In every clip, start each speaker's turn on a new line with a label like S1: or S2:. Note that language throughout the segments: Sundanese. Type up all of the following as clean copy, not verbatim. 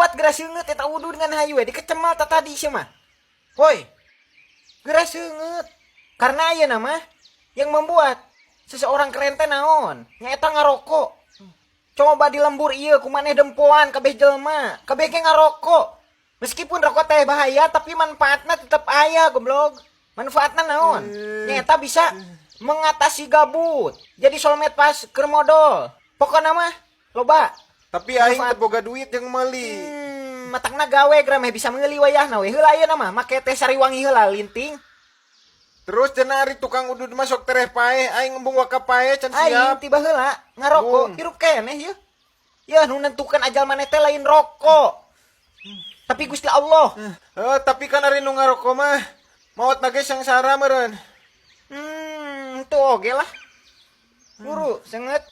S1: Sedot geura seungeut eta udud ngan hayu we dikecemal ta tadi sia mah. Woi. Geura seungeut. Karena ayeuna mah yang membuat seseorang keren teh naon? Nyaeta ngarokok. Coba di lembur ieu ku maneh dempoan kabeh jelema, kabeh ge ngarokok. Meskipun rokok teh bahaya, tapi manfaatna tetep aya, goblok. Manfaatna naon? Nyaeta bisa mengatasi gabut. Jadi soulmate pas keur modol. Pokokna mah loba.
S2: Tapi aing
S1: Manfaat.
S2: Teu boga duit yang meuli.
S1: Matakna gawe geura meh bisa meuli wayahna we. Heula ayeuna mah make teh Sariwangi heula linting.
S2: Terus cenah ari tukang udud mah sok tereh paeh, aing embung waka paeh can
S1: Aing
S2: siap.
S1: Tiba heula ngarokok
S2: Bung.
S1: hirup keneh yeuh. Ya, nu nentukeun ajal maneh teh lain rokok. Tapi Gusti Allah.
S2: Eh, tapi kan ari nu ngarokok mah maot ge sangsara meureun.
S1: Tuh oge lah. Buru, seungeut.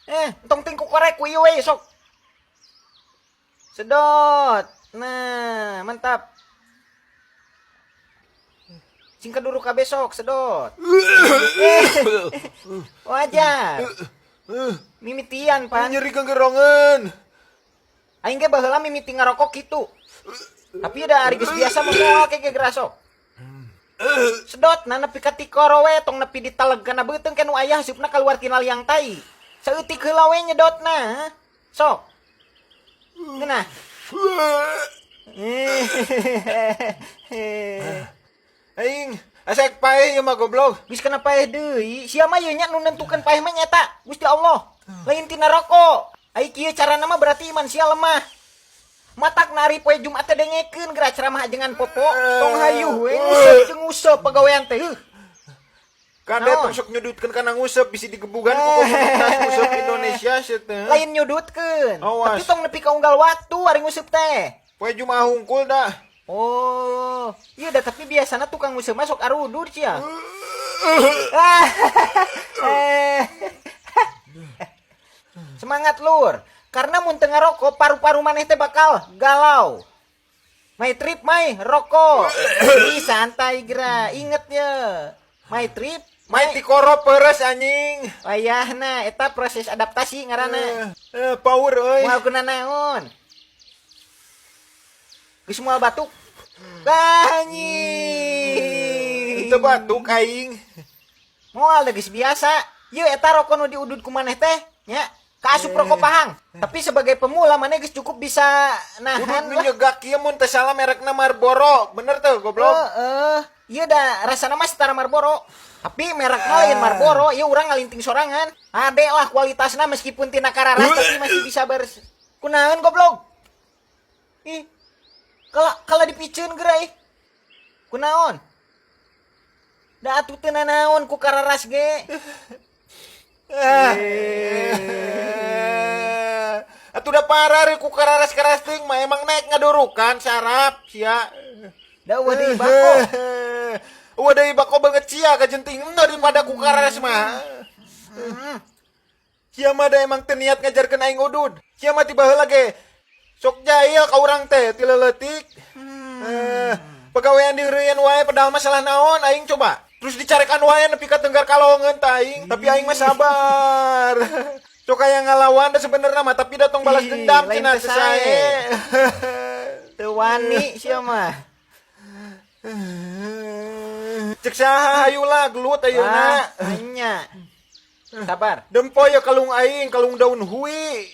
S1: Eh, tong ting ku korek ku ieu we sok. Sedot. Nah, mantap. Sing kaduru kabeh sok, sedot. Eh, wajar. Mimitian pan.
S2: Nyeri genggerongan.
S1: Aing ge baheula mimiti ngarokok kitu. Tapi udah ari geus biasa mah moal ke ge geura sok. Sedot na nepi ka tikoro we, tong nepi ditaleg kana beuteung ke nu aya haseupna kaluar tina liang tai. Saeutik heula we nyedotna. Sok. Ngeunah. Eh.
S2: Aing asa paeh ieu mah, goblok.
S1: Geus kana paeh deui. Sia mah ieu nya nu nentukeun paeh mah nyata Gusti Allah. Lain tina rokok. Ai kieu carana mah berarti iman sia lemah. Matak nari poe Jumat teh dengekeun geura ceramah ajengan popo. Tong hayuh we nguseup jeung nguseup pagawean teh. Heuh.
S2: Kade
S1: Naon?
S2: tong sok nyudutkeun kana nguseup, bisi digebugan ku komunitas nguseup Indonesia sia teh.
S1: Lain nyudutkeun.
S2: Awas.
S1: Tapi tong nepi ka unggal waktu ari nguseup teh.
S2: Poe Jumat hungkul dah.
S1: Oh, iya dah, tapi biasana tukang nguseup mah sok arudur sia. Eh. Semangat, Lur. Karena mun teu ngarokok paru-paru maneh teh bakal galau. My trip my rokok. Ih, santai geura, inget ya. My trip
S2: Mai tikoro peres, anjing.
S1: Wayahna eta proses adaptasi ngaranna.
S2: Eh, power euy.
S1: Moal kuna naon. Geus moal batuk. Anjing.
S2: Teu batuk aing.
S1: Moal da geus biasa. Ieu eta rokok nu diudud ku maneh teh nya. Kaasup rokok pahang. Tapi sebagai pemula maneh geus cukup bisa
S2: Udud
S1: nahan
S2: nu
S1: lah.
S2: nyegak kieu mun teu salah merekna Marlboro. Bener tuh, goblok?
S1: Heeh. Ieu da rasana mah setara Marlboro. Tapi merekna lain Marlboro, ieu urang ngalinting sorangan. Ade lah kualitasna meskipun tina kararas tapi masih bisa ber. Kunaon, goblok? Ih. Kala kala dipiceun geura ih. Kunaon? Da atuh teu nanaon ku kararas ge.
S2: Eh. Atuh da parah ku kararas-karas teuing mah emang naik ngadurukan sarap sia.
S1: Da euweuh deui bako.
S2: Euweuh deui bako banget sia kajenting daripada ku kararas mah. Sia mah da emang teu niat ngajarkeun aing udud. Sia mah ti baheula ge sok jahil ka urang teh ti leuletik. Eh, pagawean diheureuyeuan wae, padahal masalah naon aing coba. Terus dicarekan wae nepi ka tenggar kalongeun tah aing. Tapi aing mah sabar. Sok aya ngalawan da sebenarnya mah, tapi da tong balas
S1: Ih,
S2: dendam
S1: lain
S2: cenah
S1: teu
S2: teu sae.
S1: Teu wani sia mah.
S2: Cek saha hayu lah gelut ayeuna.
S1: Ah, nya. Sabar.
S2: Dempo ya kalung aing, kalung daun hui.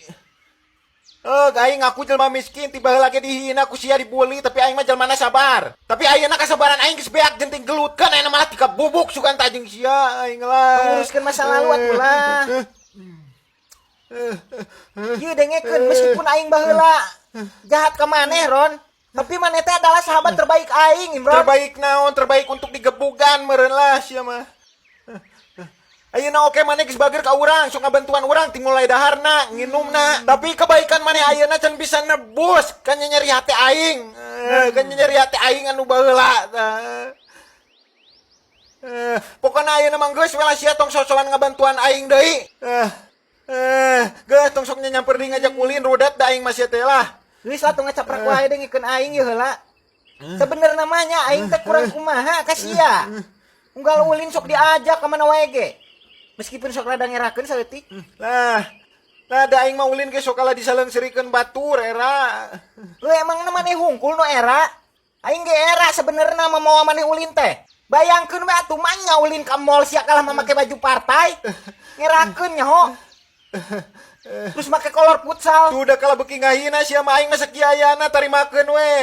S2: Eh, aing ngaku jelma miskin, tiba heula ge dihina ku sia, dibully, tapi aing mah jelmana sabar. Tapi ayeuna kasabaran aing geus beak, jenting gelutkeun ayeuna malah tika bubuk sugan ta jeung sia aing lah.
S1: Nguruskeun masa lalu atuh lah. Ieu dengekeun, meskipun aing baheula jahat ka maneh, Ron, tapi maneh teh adalah sahabat terbaik aing, Imron.
S2: Terbaik naon? Terbaik untuk digebugan meureun lah sia mah. Ayeuna oke maneh geus bager ka urang, sok ngabantuan urang ti mulai daharna, nginumna. Tapi kebaikan maneh ayeuna can bisa nebus kan nyeri hati aing. Eh, kan nyeri hati aing anu baheula. Tah. Eh, pokona ayeuna mah geus we lah sia tong sosokan ngabantuan aing deui. Eh, eh, geus tong sok nyamper deui ngajak ulin, rudet da aing mah sia teh lah.
S1: Geus lah, tong ngacaprak wae, dengekeun aing ieu heula. Sebenerna mah nya aing teh kurang kumaha ka sia. Unggal ulin sok diajak ka mana wae ge. Meskipun sok rada ngerakeun saeutik.
S2: Lah, Nah, da aing mah ulin ge sok kalah disaleungseurikeun batur, era.
S1: Lu emang maneh hungkul nu era? Aing ge era sebenerna mah mawa maneh ulin teh. Bayangkeun we atuh manya ulin ka mall sia kalah mah make baju partai. Ngerakeun nyaho. Terus make kolor futsal.
S2: Tuh udah kalah beuki ngahina sia mah, aing mah sakiayana tarimakeun we.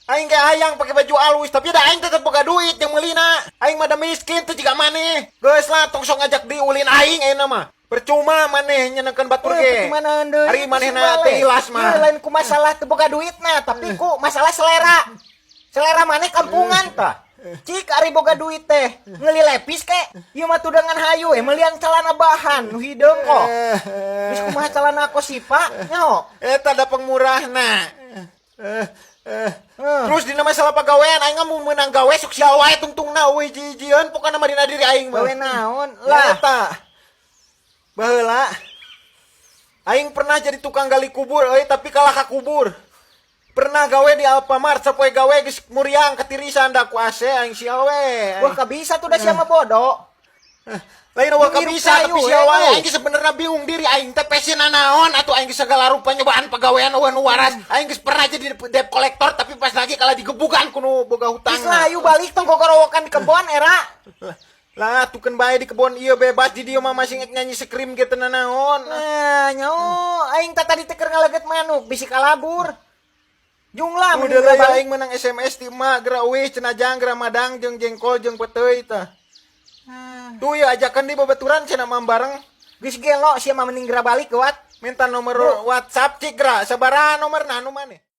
S2: Aing ge hayang pakai baju alus, tapi da aing tetep boga duit yang meulina. Aing mah da miskin teu jiga maneh. Geus lah, tong sok ngajak di ulin aing ayeuna mah. Percuma maneh nyenengkeun batur ge.
S1: Percuma naon deui?
S2: Ari manehna teh ikhlas mah.
S1: Ieu lain ku masalah teu boga duitna, tapi ku masalah selera. Selera maneh kampungan tah. Cik ari boga duit teh ngeuli Levi's ke. Ieu mah tudangan hayu melian celana bahan nu hideung kok. Geus kumaha celana kosipa nyaho.
S2: Eta da pengmurahna. Terus dina masalah pagawean, aing mah mun meunang gawe sok sial wae tungtungna, eueuh hiji-hijieun pokona mah dina diri aing mah.
S1: Gawe naon
S2: Lah
S1: lah.
S2: Eta. Baheula aing pernah jadi tukang gali kubur euy, tapi kalah ka kubur. Pernah gawe di Alfamart, sapoe gawe geus muriang ketirisan da ku AC, aing sial we.
S1: Wah, kabisa tuh da sia mah bodoh.
S2: Lain wah
S1: Ngirup
S2: kabisa
S1: kayu,
S2: tapi sial wae
S1: eh,
S2: aing ge sebenarnya bingung diri aing teh passion naon atuh. Aing geus segala rupa nyobaan pagawean eueuh nu waras. Aing geus pernah jadi debt collector, tapi pas lagi kalah digebukan ku nu boga hutang.
S1: Geus lah, ayo balik, tong gogorowokan di kebon era.
S2: Lah, tukeun bae di kebon ieu bebas, di dieu mah masih nyanyi scream ge teu naon.
S1: Nah, nyaho aing teh tadi teh keur ngaleget manuk bisi kalabur. Jung lah, mending
S2: Udah lah ya,
S1: balik.
S2: Aing menang SMS ti emak, geura euih cenah jang, geura madang jeung jengkol jeung peuteuy tah. Tuh ya, ajakan di babaturan cenah mah bareng.
S1: Geus gelo sia mah, mending geura balik geuwat.
S2: Minta nomor WhatsApp cik geura, sabaraha nomorna anu maneh?